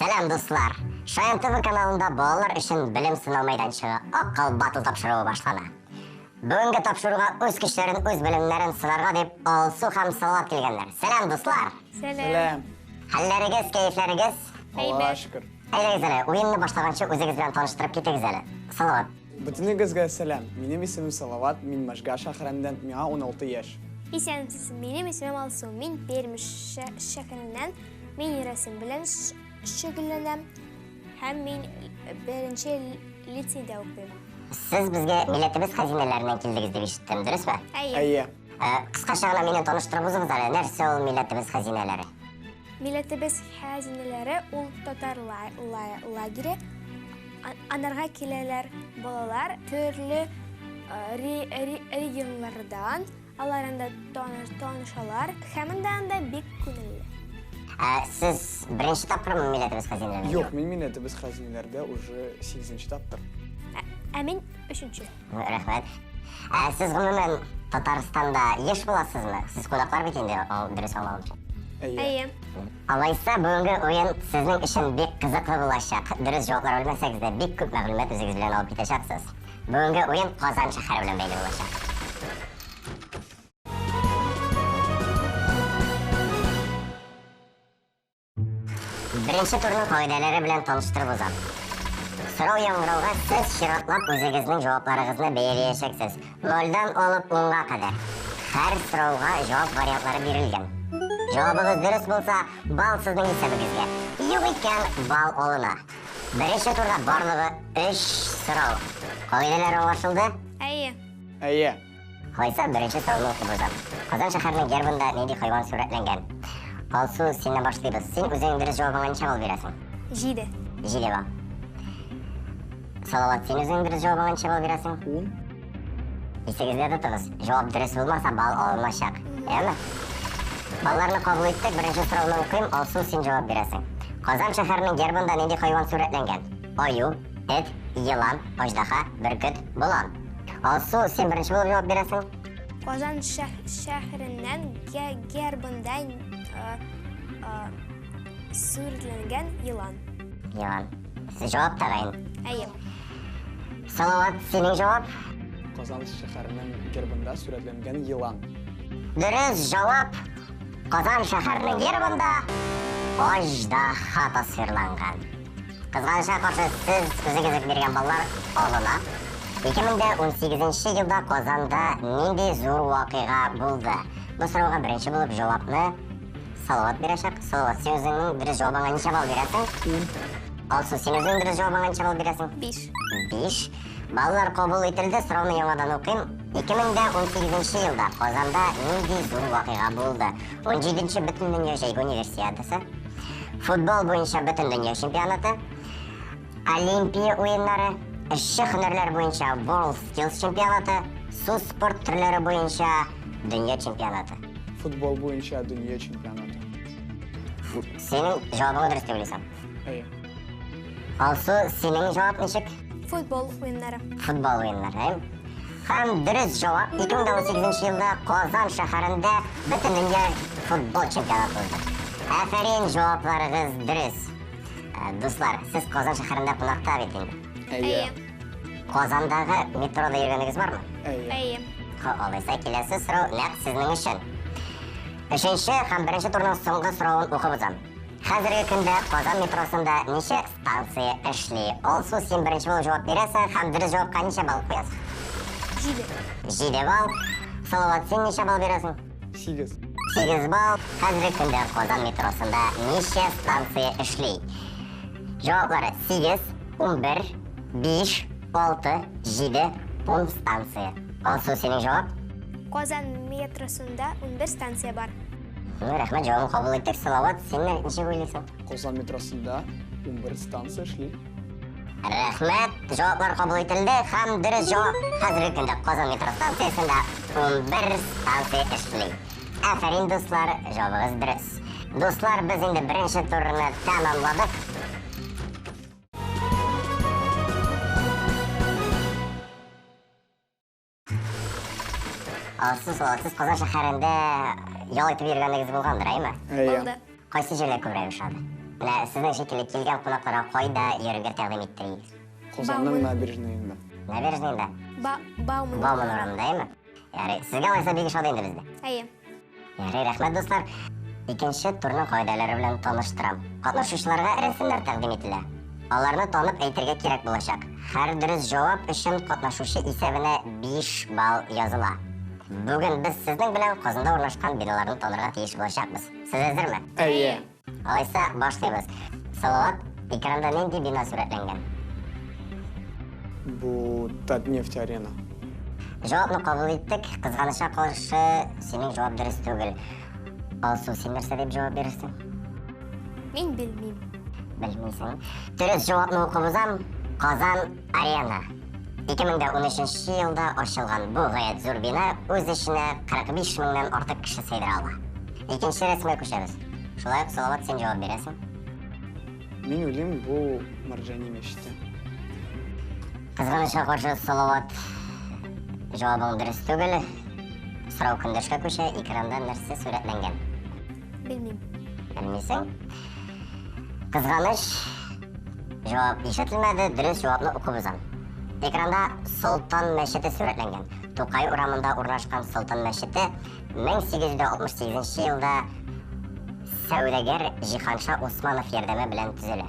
Сәлам, дуслар! Шаян ТВ каналында балалар өчен белем сынау мәйданчыгы Акыл батл тапшыруы башлана. Бүгенге тапшыруга үз көчләрен, үз белемнәрен сынарга дип Алсу һәм Салават килгәннәр. Сәлам, дуслар! Сәлам! Хәлләрегез, кәефләрегез? Аллага шөкер. Әйдәгез әле, уенны башлаганчы үзегез белән таныштырып китегез әле. Салават. Бөтенегезгә сәлам! Минем исемем Салават, мин Можга шәһәреннән, миңа 16 яшь. Исәнмесез, минем исемем Алсу, мин Пермь шәһәреннән, мин рәсем белән шөгыльләнәм һәм мин беренче лицейда укыйм. Сез безгә милләтебез хәзинәләреннән килдегез дип ишеттем, дөресме? Әйе. Әйе. Кыскача гына мине таныштырып узыгыз әле, нәрсә ул милләтебез хәзинәләре? Милләтебез хәзинәләре ул татар лагере. Анарга киләләр балалар төрле регионнардан, алар анда танышалар һәм анда бик күңелле. Ә сез беренче тапкырмы милләтебез хәзинәләрендә? Юк, мин милләтебез хәзинәләрдә уже 8 тапкыр. Ә мин өченче. Рәхмәт. Ә сез гомумән Татарстанда еш буласызмы? Сез кунаклар бит инде, дөрес аңлавымча. Әйе. Әйе. Алайса бүгенге уен сезнең өчен бик кызыклы булачак. Дөрес җаваплар белмәсәгез дә, бик күп мәгълүмат үзегез белән алып китәчәксез. Бүгенге уен Казан шәһәре белән бәйле булачак. Беренче турның кагыйдәләре белән таныштырып узам. Сорау яңгырауга сез чиратлап үзегезнең җавапларыгызны бәяләячәксез. Нольдан алып унга кадәр. Һәр сорауга җавап вариантлары бирелгән. Җавабыгыз дөрес булса, балл сезнең исәбегезгә. Юк икән, балл алына. Беренче турда барлыгы 3 сорау. Кагыйдәләр аңлашылды? Әйе. Әйе. Алайса, беренче сорауны укып узам. Казан шәһәренең гербында нинди хайван сурәтләнгән? Алсу, синнән башлыйбыз. Син үзеңнең дөрес җавабыңа ничә балл бирәсең? 7. 7 балл. Салават, син үзеңнең дөрес җавабыңа ничә балл бирәсең? 10. Исегездә тотыгыз, җавап дөрес булмаса, балл алыначак. Әйеме? Балларны кабул иттек, беренче сорауны укыйм, Алсу, син җавап бирәсең. Казан шәһәренең гербында нинди хайван сурәтләнгән? Аю, эт, елан, аждаһа, бөркет, болан. Алсу, син беренче булып җавап бирәсең. Казан шәһәреннән гербында сурәтләнгән елан. Елан. Җавап тәгаен. Әйе. Салават, синең җавап? Казан шәһәренең гербында сурәтләнгән елан. Дөрес җавап. Казан шәһәренең гербында аждаһа тасвирланган. Кызганычка каршы, сез үзегез биргән баллар алына. 2018 елда Казанда нинди зур вакыйга булды? Бу сорауга беренче булып җавапны Салават бирәчәк. Салават, син үзеңнең дөрес җавабыңа ничә балл бирәсең? 10. Алсу, син үзеңнең дөрес җавабыңа ничә балл бирәсең? 5. 5. Баллар кабул ителде, сорауны яңадан укыйм. 2018 елда Казанда нинди зур вакыйга булды? 17-нче Бөтендөнья җәйге универсиадасы, футбол буенча Бөтендөнья чемпионаты, Олимпия уеннары, эшче һөнәрләр буенча World Skills чемпионаты, су спорт төрләре буенча дөнья чемпионаты. Футбол буенча дөнья чемпионаты. Синең җавабың дөрес дип уйлыйсың. Әйе. Алсу, синең җавап ничек? Футбол уеннары. Футбол уеннары, әйе? Һәм дөрес җавап 2018 елда Казан шәһәрендә Бөтендөнья футбол чемпионаты узды. Афәрин, җавапларыгыз дөрес. Дуслар, сез Казан шәһәрендә кунакта бит инде. Әйе. Казандагы метрода йөргәнегез бармы? Әйе. Әйе. Алайса, киләсе сорау нәкъ сезнең өчен. Өченче һәм беренче турның соңгы соравын укып узам. Хәзерге көндә Казан метросында ничә станция эшли? Алсу, син беренче булып җавап бирәсең һәм дөрес җавапка ничә балл куясың? 7. 7 балл. Салават, син ничә балл бирәсең? 8. 8 балл. Хәзерге көндә Казан метросында ничә станция эшли? Җаваплары 8, 11, 5, 6, 7, 10 станция. Алсу, синең җавап? Казан метросында 11 станция бар. Ну, рәхмәт, җавабын кабул иттек. Салават, син ничек уйлыйсың? Казан метросында 11 станция эшли. Рәхмәт, җаваплар кабул ителде һәм дөрес җавап. Хәзерге көндә Казан метро станциясендә 11 станция эшли. Афәрин, дуслар, җавабыгыз дөрес. Дуслар, без инде беренче турны тәмамладык. Алсу, Салават, сез Казан шәһәрендә ял итеп йөргәнегез булгандыр, әйеме? Әйе. Булды. Кайсы җирләр күбрәк ошады? Менә сезнең шикелле килгән кунакларга кайда йөрергә тәкъдим иттерегез? Казанның набережныйында. Набережныйда? Бауман. Бауман урамында, әйеме? Ярый, сезгә алайса бик ошады инде бездә. Әйе. Ярый, рәхмәт, дуслар. Икенче турның кагыйдәләре белән таныштырам. Катнашучыларга рәсемнәр тәкъдим ителә. Аларны танып әйтергә кирәк булачак. Һәр дөрес җавап өчен катнашучы исәбенә 5 балл языла. Бүген без сезнең белән Казанда урнашкан биналарны танырга тиеш булачакбыз. Сез әзерме? Әйе. Алайса, башлыйбыз. Салават, экранда нинди бина сурәтләнгән? Бу Татнефть арена. Җавапны кабул иттек. Кызганычка каршы, синең җавап дөрес түгел. Алсу, син нәрсә дип җавап бирерсең? Мин белмим. Белмисең. Дөрес җавапны укып узам. Казан арена. 2013 елда ачылган бу гаять зур бина үз эченә 45 меңнән артык кеше сыйдыра ала. Икенче рәсемгә күчәбез. Шулай ук, Салават, син җавап бирәсең. Мин уйлыйм, бу Марҗани мәчете. Кызганычка каршы, Салават, җавабың дөрес түгел. Сорау көндәшкә күчә, экранда нәрсә сурәтләнгән? Белмим. Белмисең? Кызганыч, җавап ишетелмәде, дөрес җавапны укып узам. Экранда Солтан мәчете сурәтләнгән. Тукай урамында урнашкан Солтан мәчете 1868 елда сәүдәгәр Җиһанша Усманов ярдәме белән төзелә.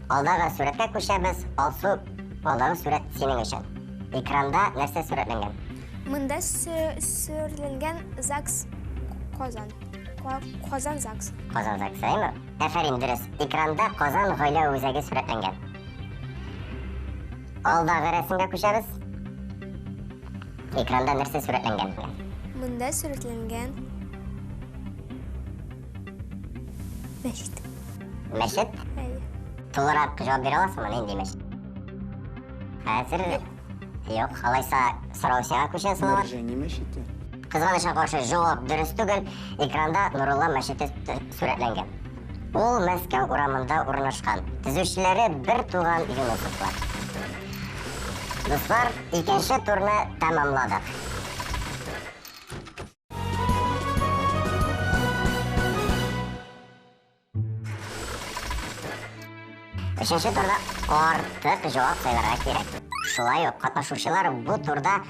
Алдагы сурәткә күчәбез. Алсу, алдагы сурәт синең өчен. Экранда нәрсә сурәтләнгән? Монда сурәтләнгән ЗАГС Казан. Казан ЗАГС. Казан ЗАГС, әйеме? Афәрин, дөрес. Экранда Казан гаилә үзәге сурәтләнгән. Алдагы рәсемгә күчәбез. Экранда нәрсә сурәтләнгән? Монда сурәтләнгән мәчет. Мәчет? Әйе. Тулырак җавап бирә аласыңмы? Нинди мәчет? Хәзер юк, алайса сорау сиңа күчә, Салават. Мәрҗани мәчете. Кызганычка каршы, җавап дөрес түгел. Экранда Нурулла мәчете сурәтләнгән. Ул Мәскәү урамында урнашкан. Төзүчеләре бер туган Юнусовлар. Дуслар, икенче турны тәмамладык. Өченче турда артык җавап сайларга кирәк. Шулай ук катнашучылар бу турда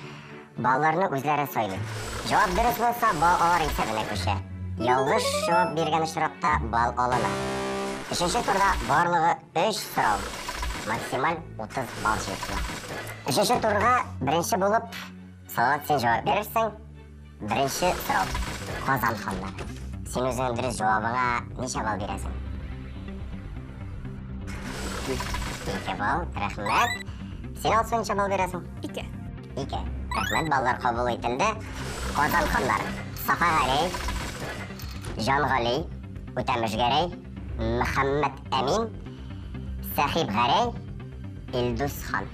балларны үзләре сайлый. Җавап дөрес булса, балл алар исәбенә күчә. Ялгыш җавап биргән очракта балл алына. Өченче турда барлыгы 3 сорау. Максималь 30 балл җыелса. Өченче турга беренче булып Салават син җавап бирерсең. Беренче сорау. Казан ханнары. Син үзеңнең дөрес җавабыңа ничә балл бирәсең? Ике балл. Рәхмәт. Син Алсу ничә балл бирәсең? Ике. Ике. Рәхмәт, баллар кабул ителде. Казан ханнары. Сафа Гәрәй, Җан Гали, Үтәмеш Гәрәй, Мөхәммәд Әмин, Сәхиб Гәрәй, Илдус хан.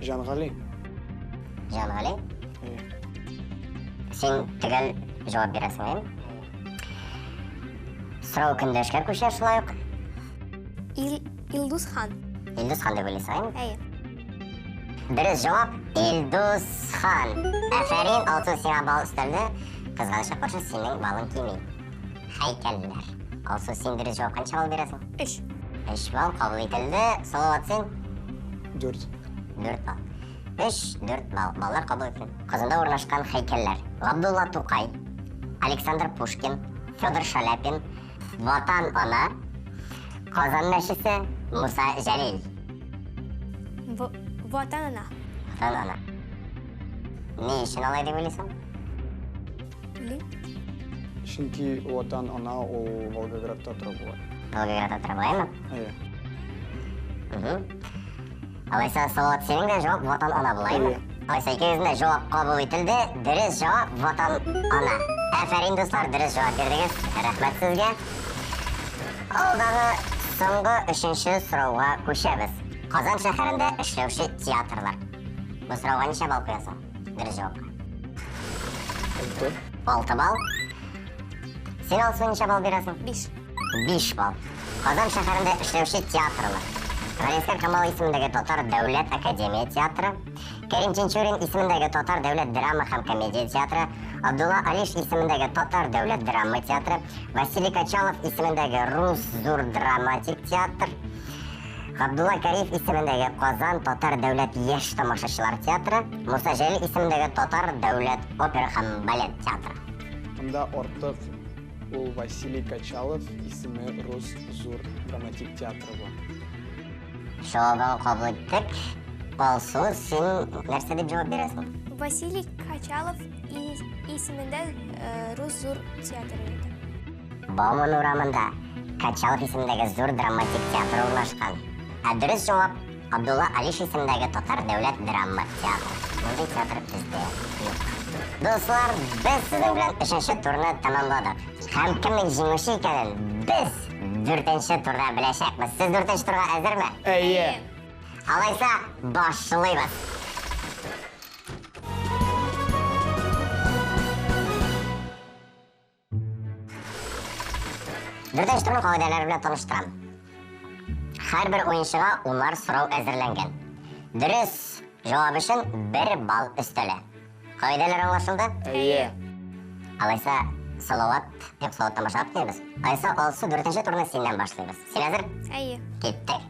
Җангали. Җангали? Әйе. Син төгәл җавап бирәсең, әйеме? Сорау көндәшкә күчә шулай ук. Ил, Илдус хан. Илдус хан дип уйлыйсың, әйеме? Әйе. Дөрес җавап Илдус хан. Афәрин, Алсу сиңа балл өстәлде. Кызганычка каршы, синең балың кими. Һәйкәлләр. Алсу, син дөрес җавапка ничә балл бирәсең? Өч. Өч балл кабул ителде. Салават, син? Дүрт. Дүрт балл. Өч, дүрт балл. Баллар кабул ителде. Казанда урнашкан һәйкәлләр. Габдулла Тукай, Александр Пушкин, Федор Шаляпин, Ватан ана, Казан мәчесе, Муса Җәлил. Ватан ана. Ватан ана. Ни өчен алай дип уйлыйсың? Ли? Чөнки Ватан ана ул Волгоградта тора бугай. Волгоградта тора бугаймы? Әйе. Алайса, Салават, синең дә җавап Ватан ана булаймы? Әйе. Алайса, икегезнең дә җавап кабул ителде. Дөрес җавап Ватан ана. Афәрин, дуслар, дөрес җавап бирдегез. Рәхмәт сезгә. Алдагы соңгы өченче сорауга күчәбез. Казан шәһәрендә эшләүче театрлар. Бу сорауга ничә балл куясың? Дөрес җавапка. Алты. Алты балл. Син, Алсу, ничә балл бирәсең? Биш. Биш балл. Казан шәһәрендә эшләүче театрлар. Галиәсгар Камал исемендәге Татар дәүләт академия театры, Кәрим Тинчурин исемендәге Татар дәүләт драма һәм комедия театры, Абдулла Алиш исемендәге Татар дәүләт драма театры, Василий Качалов исемендәге Рус зур драматик театр, Габдулла Кариев исемендәге Казан татар дәүләт яшь тамашачылар театры, Муса Җәлил исемендәге Татар дәүләт опера һәм балет театры. Монда артык ул Василий Качалов исеме Рус зур драматик театры бу. Җавабын кабул иттек. Алсу, син нәрсә дип җавап бирәсең? Василий Качалов исемендә Рус зур театры иде. Бауман урамында Качалов исемендәге зур драматик театр урнашкан. Ә дөрес җавап Абдулла Алиш исемендәге Татар дәүләт драма театры. Мондый театр бездә юк. Дуслар, без сезнең белән өченче турны тәмамладык. Һәм кемнең җиңүче икәнен без дүртенче турда беләчәкбез. Сез дүртенче турга әзерме? Әйе. Алайса, башлыйбыз. Дүртенче турның кагыйдәләре белән таныштырам. Һәрбер уенчыга унар сорау әзерләнгән. Дөрес җавап өчен бер балл өстәлә. Кагыйдәләр аңлашылды? Әйе. Алайса, Салават, юк, Салаваттан башлап китәбез. Алайса, Алсу, дүртенче турны синнән башлыйбыз. Син әзер? Әйе. Киттек.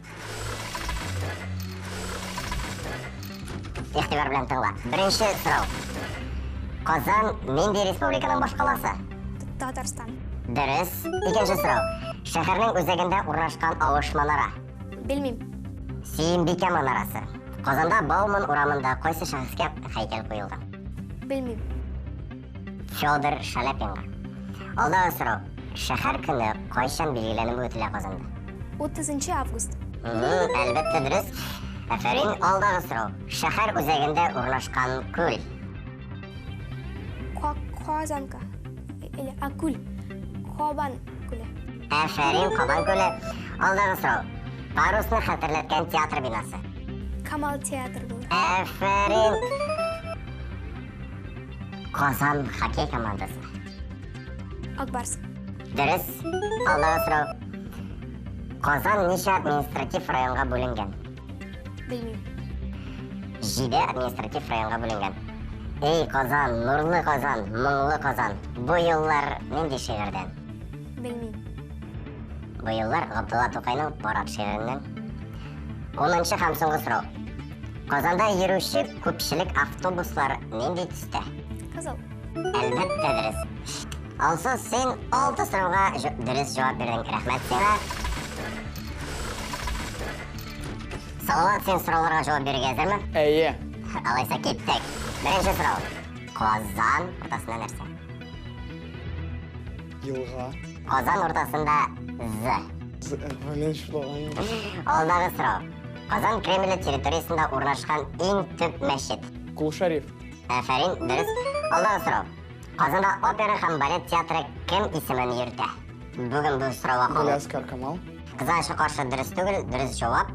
Игътибар белән тыңла. Беренче сорау. Казан нинди республиканың башкаласы? Татарстан. Дөрес. Икенче сорау. Шәһәрнең үзәгендә урнашкан авыш манара. Белмим. Сөембикә манарасы. Казанда Бауман урамында кайсы шәхескә һәйкәл куелган? Белмим. Федор Шаляпинга. Алдагы сорау. Шәһәр көне кайчан билгеләнеп үтелә Казанда? 30 август. Әлбәттә дөрес. Афәрин, алдагы сорау. Шәһәр үзәгендә урнашкан күл. Казанка. Или Акуль. Кабан күле. Афәрин, Кабан күле. Алдагы сорау. Парусны хәтерләткән театр бинасы. Камал театры булыр. Афәрин. Казан хоккей командасы. Акбарс. Дөрес. Алдагы сорау. Казан ничә административ районга бүленгән? Белмим. Җиде административ районга бүленгән. Эй, Казан, нурлы Казан, моңлы Казан. Бу юллар нинди шигырьдән? Белмим. Бу юллар Габдулла Тукайның Парад шигыреннән. Унынчы һәм соңгы сорау. Казанда йөрүче күпчелек автобуслар нинди төстә? Кызыл. Әлбәттә дөрес. Алсу, син алты сорауга дөрес җавап бирдең. Рәхмәт сиңа. Салават, син сорауларга җавап бирергә әзерме? Әйе. Алайса киттек. Беренче сорау. Казан уртасында нәрсә? Елга. Казан уртасында З. З, блин, шулаган. Алдагы сорау. Казан Кремле территориясендә урнашкан иң төп мәчет. Кол Шәриф. Афәрин, дөрес. Алдагы сорау. Казанда опера һәм балет театры кем исемен йөртә? Бүген бу сорауга калу. Галиәсгар Камал. Кызганычка каршы дөрес түгел, дөрес җавап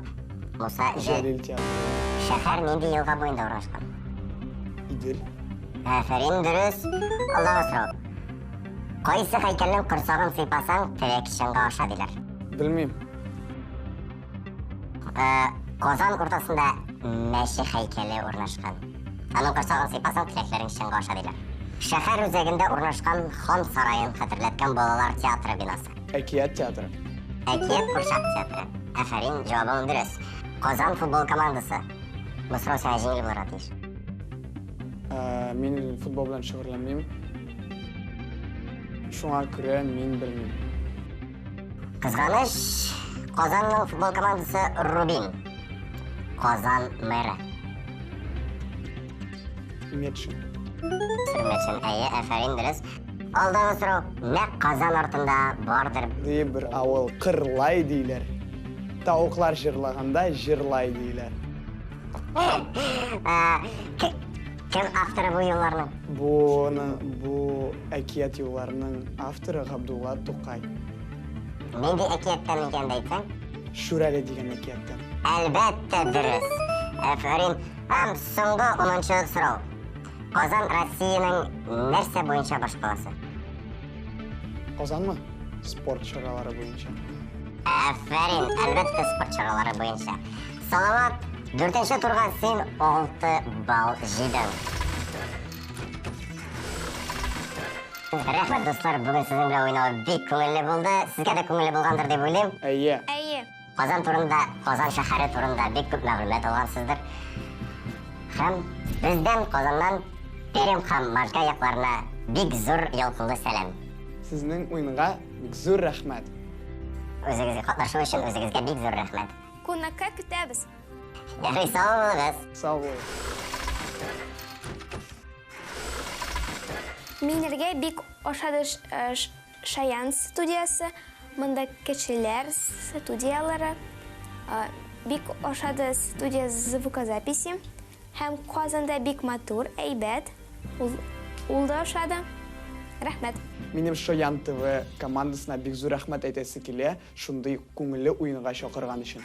Муса Җәлил. Җәлил театры. Шәһәр нинди елга буенда урнашкан? Идел. Афәрин, дөрес. Алдагы сорау. Кайсы һәйкәлнең корсагын сыйпасаң, терек чынга аша диләр? Белмим. Казан уртасында мәче һәйкәле урнашкан. Аның корсагын сыйпасаң, теләкләрең чынга аша диләр. Шәһәр үзәгендә урнашкан хан сараен хәтерләткән балалар театры бинасы. Әкият театры. Әкият курчак театры. Афәрин, җавабың дөрес. Казан футбол командасы. Бу сорау сиңа җиңел булырга тиеш. Мин футбол белән шөгыльләнмим. Шуңа күрә мин белмим. Кызганыч, Казанның футбол командасы Рубин. Казан мэры. Метшин. Метшин, әйе, афәрин, дөрес. Алдагы сорау, нәкъ Казан артында бардыр. Ди бер авыл Кырлай диләр. Тавыклар җырлаганда җырлай диләр. Кем авторы бу юлларның? Бу әкият юлларының авторы Габдулла Тукай. Нинди әкияттән икәнен әйтсәң? Шүрәле дигән әкияттән. Әлбәттә дөрес. Афәрин. Һәм соңгы унынчы сорау. Казан Россиянең нәрсә буенча башкаласы? Казанмы? Спорт чаралары буенча. Афәрин, әлбәттә спорт чаралары буенча. Салават, Дүртенче турга син 6 балл җыйдың. Рәхмәт, дуслар, бүген сезнең белән уйнау бик күңелле булды. Сезгә дә күңелле булгандыр дип уйлыйм. Әйе. Әйе. Казан турында, Казан шәһәре турында бик күп мәгълүмат алгансыздыр. Һәм бездән Казаннан Пермь һәм Можга якларына бик зур ялкынлы сәлам. Сезнең уенга бик зур рәхмәт. Үзегезгә катнашу өчен үзегезгә бик зур рәхмәт. Кунакка көтәбез. Ярый, сау булыгыз. Сау булыгыз. Минергә бик ошады Шаян студиясе, монда кешеләр студияләре. Бик ошады студия звукозаписи. Һәм Казанда бик матур, әйбәт. Ул да ошады. Рәхмәт. Минем Шаян ТВ командасына бик зур рәхмәт әйтәсе килә, шундый күңелле уенга чакырган өчен.